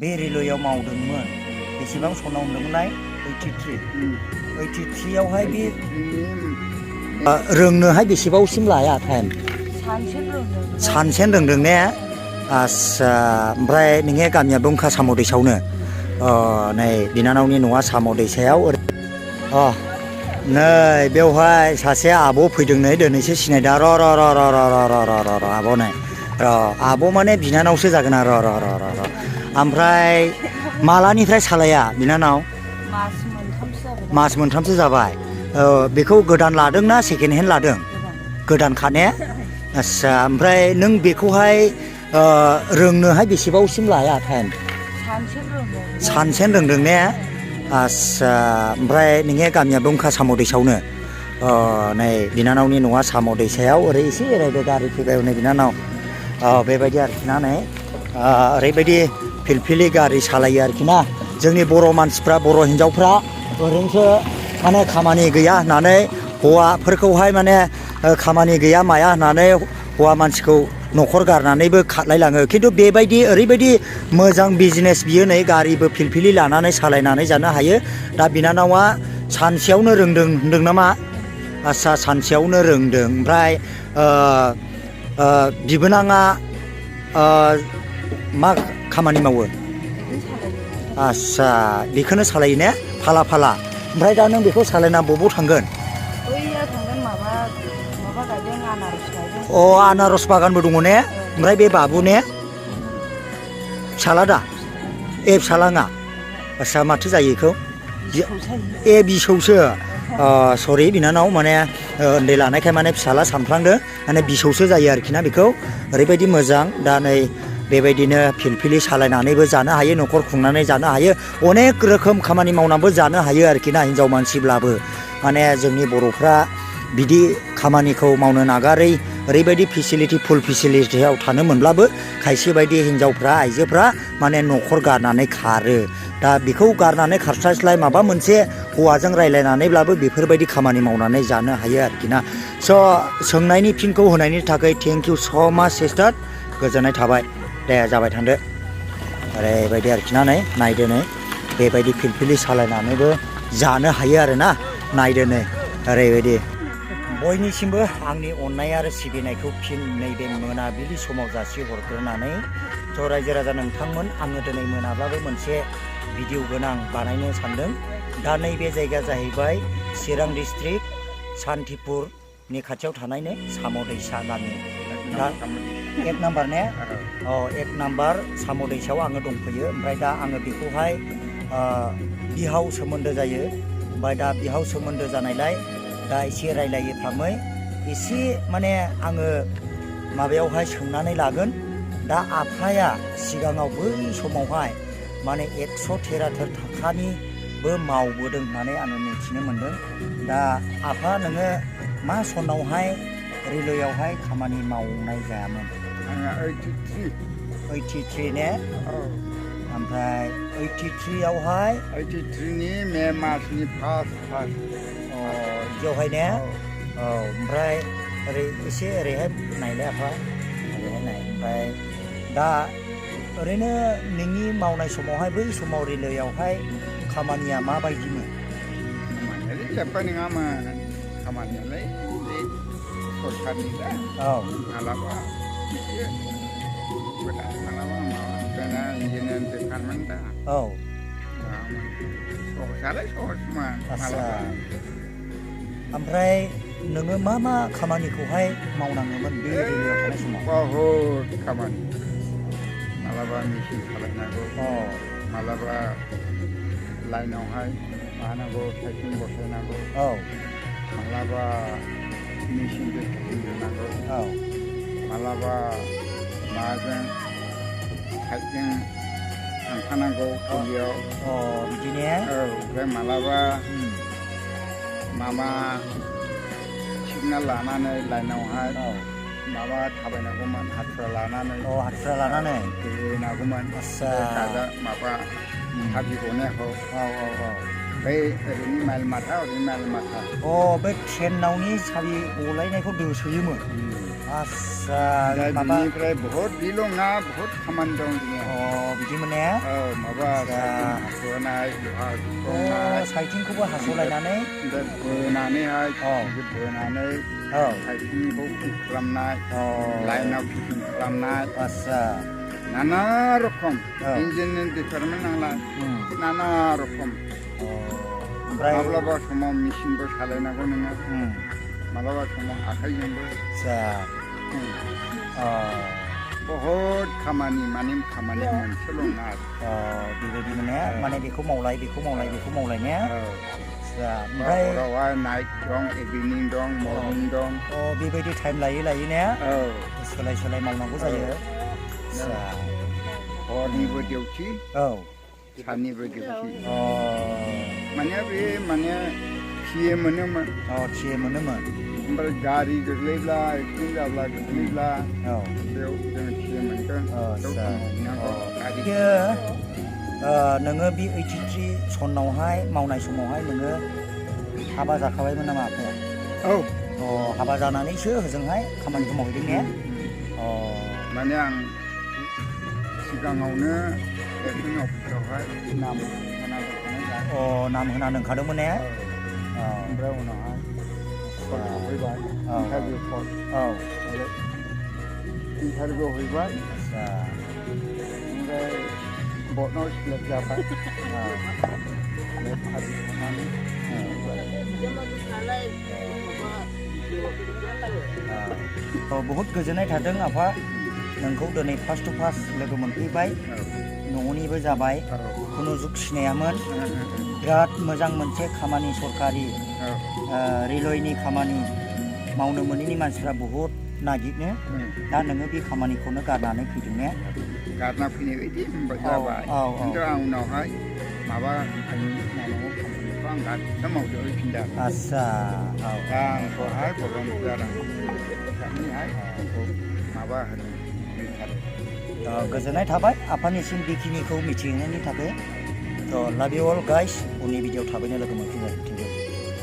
बे रेलवेयाव मावदोंमोन बेसेबां सनाव होनदोंमोनलाय 83 आवहाय बे रोंनोहाय बेसेबांसिम लाया टाइम सानसेन रोंदों ने आस्सा ओमफ्राय नोंनि गामिया बुंखा साम' दैसायावनो नै बिनानावनि न'आ साम' दैसायाव नै बेवहाय सासे आब' फैदों नै दिनैसो सिनायदा र' आब' नै आब' माने बिनानावसो जागोन र' ओमफ्राय मालानिफ्राय सालाया बिनानाव मास मोनथामसो जाबाय बेखौ गोदान लादों ना सेकेन्ड हेन्ड लादों गोदानखा ने आस्सा ओमफ्राय नों बेखौहाय रोंनोहाय बेसेबांसिम लाया टाइम सानसेन रोंदों ने आस्सा ओमफ्राय नोंनि गामिया बुंखा साम' दैसायावनो नै बिनानावनि न'आ साम' दैसायाव ओरै एसे एरायदो गारि फैबाय नै बिनानाव बेबायदि आरोखि ना नै ओरैबायदि फिलफिलि गारि सालायो आरोखि ना जोंनि बर' मानसिफ्रा बर' हिन्जावफ्रा ओरैनोसो माने खामानि गैया होननानै हौवाफोरखौहाय माने खामानि गैया माया होननानै हौवा मानसिखौ न'खर गारनानैबो खारलायलाङो खिन्थु बेबायदि ओरैबायदि मोजां बिजनेस बियो नै गारिबो फिलफिलि लानानै सालायनानै जानो हायो दा बिनानावा सानसेयावनो रोंदों होनदों नामा आस्सा सानसेयावनो रोंदों ओमफ्राय बिबोनाङा मा खामानि मावो आस्सा बेखौनो सालायो ने फाला फाला ओमफ्राय दा नों बेखौ सालायना बबाव थांगोन आनारस बागानबो दङ ने ओमफ्राय बे बाबु ने फिसाला दा फिसालाङा आस्सा माथो जायो बेखौ बिसौसो सरि बिनानाव माने उन्दै लानायखाय माने फिसाला सानफ्लांदों माने बिसौसो जायो आरोखि ना बेखौ ओरैबायदि मोजां दा नै बेबायदिनो फिलफिलि सालायनानैबो जानो हायो न'खर खुंनानै जानो हायो अनेक रोखोम खामानि मावनानैबो जानो हायो आरोखि ना हिन्जाव मानसिब्लाबो माने जोंनि बर'फ्रा बिदि खामानिखौ मावनो नागारै ओरैबायदि फेसिलिटि फुल फेसिलिटियाव थानो मोनब्लाबो खायसे बायदि हिन्जावफ्रा आइजोफ्रा माने न'खर गारनानै खारो दा बेखौ गारनानै खारस्लायस्लाय माबा मोनसे हौवाजों रायलायनानैब्लाबो बेफोरबायदि खामानि मावनानै जानो हायो आरोखि ना स' सोंनायनि फिनखौ होनायनि थाखाय थेंक इउ स' माच सिस्टार गोजोननाय थाबाय दे जाबाय थांदो ओरैबायदि आरोखि ना नै नायदो नै बेबायदि फिलफिलि सालायनानैबो जानो हायो आरोना नायदो नै ओरैबायदि बयनिसिमबो आंनि अननाय आरो सिबिनायखौ फिन नैबे मोनाबिलि समाव जासिहरग्रोनानै थ' रायजो राजा नोंथांमोन आङो दिनै मोनाब्लाबो मोनसे भिडिअ गोनां बानायनो सानदों दा नैबे जायगाया जाहैबाय चिरां डिस्ट्रिक्ट सान्तिपुरनि खाथियाव थानायनो साम' दैसा गामि दा 1 नाम्बार ने एक नाम्बार साम' दैसायाव आङो दंफैयो ओमफ्राय दा आङो बेखौहाय बिहाव सोमोन्दो जायो ओमफ्राय दा बिहाव सोमोन्दो जानायलाय दा एसे रायलायफ्रामै एसे माने आङो माबायावहाय सोंनानै लागोन दा आफाया सिगाङाव बै समावहाय माने 173 थाखानिबो मावबोदों होननानै आङो मिथिनो मोन्दों दा आफा नोङो मा सनावहाय रेलवेयावहाय खामानि मावनाय जायामोन 83 ने ओमफ्राय 83आवहाय 83नि मे मासनि फार्स्ट बिदियावहाय ने ओमफ्राय ओरै एसे ओरैहाय नायलाय आफा ओरैहाय नाय ओमफ्राय दा ओरैनो नोंनि मावनाय समावहाय बै समाव रेलवेयावहाय खामानिया माबायदिमोन जेबो नङामोन खामानियालाय सरखारनि दा मालाबा एसे मालाबा माबा इन्जिनियार डिपार्टमेन्ट दा सहजालाय सहजमोन ओमफ्राय नोङो मा मा खामानिखौहाय मावनाङोमोन बे रेलवेयाव थानाय समाव बहुद खामानि मालाबा मेचिन सालायनांगौ मालाबा लाइनावहाय मानांगौ साइकेल बसायनांगौ मालाबा मेचिनजों फिटिं होनांगौ मालाबा माजों पाइपजों थांफानांगौ गलियाव बिदिनो ओमफ्राय मालाबा माबा सिगनाल लानानै लाइनावहाय माबा थाबायनांगौमोन हाथुरा लानानै गेलेनांगौमोन गाजा माबा हाबि गनायखौ बै ओरैनि माइल माथा ओरैनि माइल माथा बे ट्रेनावनि साबि गलायनायखौ दोसोयोमोन आस्सा दा माबा बिनिफ्राय बहुद बेल' नङा बहुद खामानि दं जोंनिया बिदिमोन ने माबा हास'नाय लहा हास'नाय साइथिंखौबो हास'लायनानै बोनानैहाय बोनानै साइथिंखौ फिट खालामनाय लाइनाव फिटिं खालामनाय आस्सा नाना रखम इन्जिननि डिपार्टमेन्ट नालाय नाना रखम ओमफ्राय माब्लाबा समाव मेचिनबो सालायनांगौ नोङो माब्लाबा समाव आखाइजोंबो बहुद खामानि माने खामानिया मोनसेल' नङा बेबायदि माने बेखौ मावलाय बेखौ मावलाय बेखौ मावलाय ने ओमफ्राय हरावहाय नाइट दं इभिनिं दं मर्निं दं बेबायदि टाइम लायै लायै ने सोलाय सोलाय मावनांगौ जायो हरनिबो डिउटि साननिबो डिउटि माने बे माने थिए मोनोमोन ओमफ्राय गारि गोग्लैब्ला एक्सिडेन्ट जाब्ला गोग्लैब्ला बेयाव जों थिए मोनगोन नोङो बे 83 सनावहाय मावनाय समावहाय नोङो हाबा जाखाबायमोन नामा आफाया हाबा जानानैसो होजोंहाय खामानिखौ मावहैदों ने माने आं सिगाङावनो इलेक्सन अफिसावहाय नाम होना दोनखादोंमोन ने ओमफ्राय उनावहाय फैबाय इन्टारभिउ हैबाय ओमफ्राय बर्डनाव सिलेक्ट जाबाय बहुद गोजोननाय थादों आफा नोंखौ दिनै फार्स्ट टु फार्स्ट लोगो मोनफैबाय न'निबो जाबाय खुनु जुग सिनायामोन बिराद मोजां मोनसे खामानि सरकारि रेलवेनि खामानि मावनो मोनैनि मानसिफ्रा बहुद नागिरनो दा नोङो बे खामानिखौनो गारनानै फैदों ने गारना फैनाय बायदि जाबाय खिन्थु आं उनावहाय माबा आंनि मावनांगौ खामानिखौ आं गासिबो मावजोब हैफिनदों आस्सा दा आंखौहाय भलन्टियार हिसाबैहाय आंखौ माबा होनो गोजोननाय थाबाय आफानिसिम बेखिनिखौ मिथिहोनायनि थाखाय लाभ इउ अल गाइस उननि भिडिअ थाबैनो लोगो मोनफिनगोन थेंक इउ